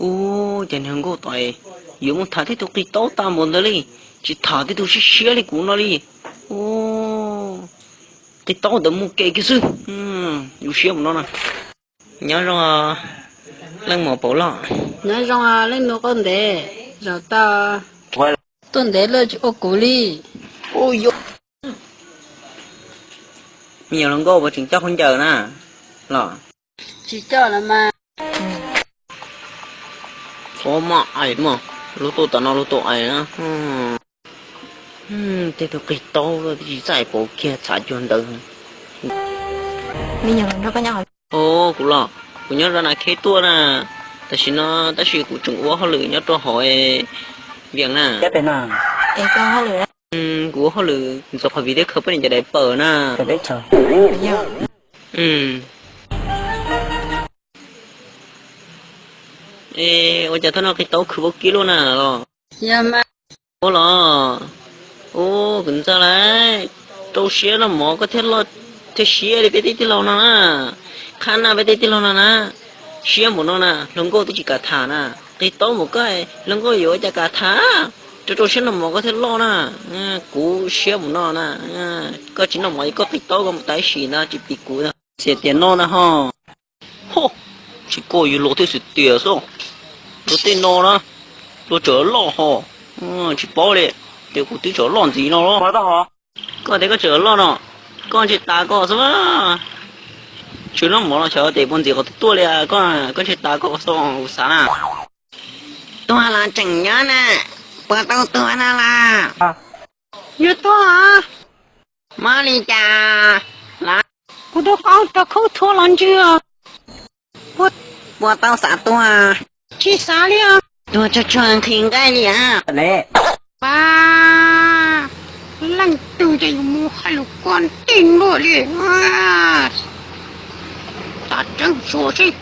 Ua cas niag nkauj tom yuav mus tham tej tug qis taub tag npaum ntawd li, tsis tham tej tug siab siab li kuv no li. Ua, qis taub ntawd mus kev kiag xwb. Zoo siab mus no na. Nyob zoo leej muam Paum Loj. Nyob zoo leej nus Qauj Ntev. Zaum tau tuaj ntev luaj tsis ua kuv li. Me nyuam hluas nkauj puas tseem coj khaub ncaws na los? Tsis coj los mas. Txhob maj ais mog, luag tuaj tom no luag tuaj ais na. Tej tug qis taub tsis txawj pauv kiag txhav cuag ntawd. Kuv los, kuv nyob zos Nas Khej tuaj na, tam sim no tab sis kuv tseem ua hauj lwm nyob rau hauv Vias na. Kuv ua hauj lwm ntxuav qhov video khawb poj niam cov daim pawg na. Es ua cas thaum no qis taub khwv vaub kib luaj na los? Ua los, ua kuv ntxawg lauj, rau siab noj mov koj thiaj loj thiaj siab li peb tej tij laug no na. Qhab na peb tej tij laug no na, siab npaum no na hluas nkauj twb tsis kam tham na. Qis taub npaum koj hluas nkauj yuav ua cas kam tham, rau rau siab noj mov koj thiaj loj na. Kuv siab npaum no na, koj tsis noj mov koj qis taub koj mus tau ib sim ntag tsis pim kuv ntag. Txias tias noj na ho. Ho, tsis koj yug los thiaj xwm tias xwb, luag tej no na, luag tseem loj ho, tsis paub li, ces kuv twb tseem loj ntxiv no los. Koj tias koj tseem loj no, koj ntshe tas koj xwb. Tsis noj mov los xyov tes puas ntxiv qhov twg tuaj li, koj ntshe tas koj xwb kuv xav na. Tuag los tseem nyob na, puas tau tuag no los? Yuav tuag. Mob li cas los? Kuv tus qau rau khaub thuas los ntswg. Puas tau xav tuag? Tsis xav li os. Tuag tsuag tsuag nqhis nqaij li as. Pab, leej twg ces yuav mus hais lus koj ntej luaj li. Tam tseeb tsuas seb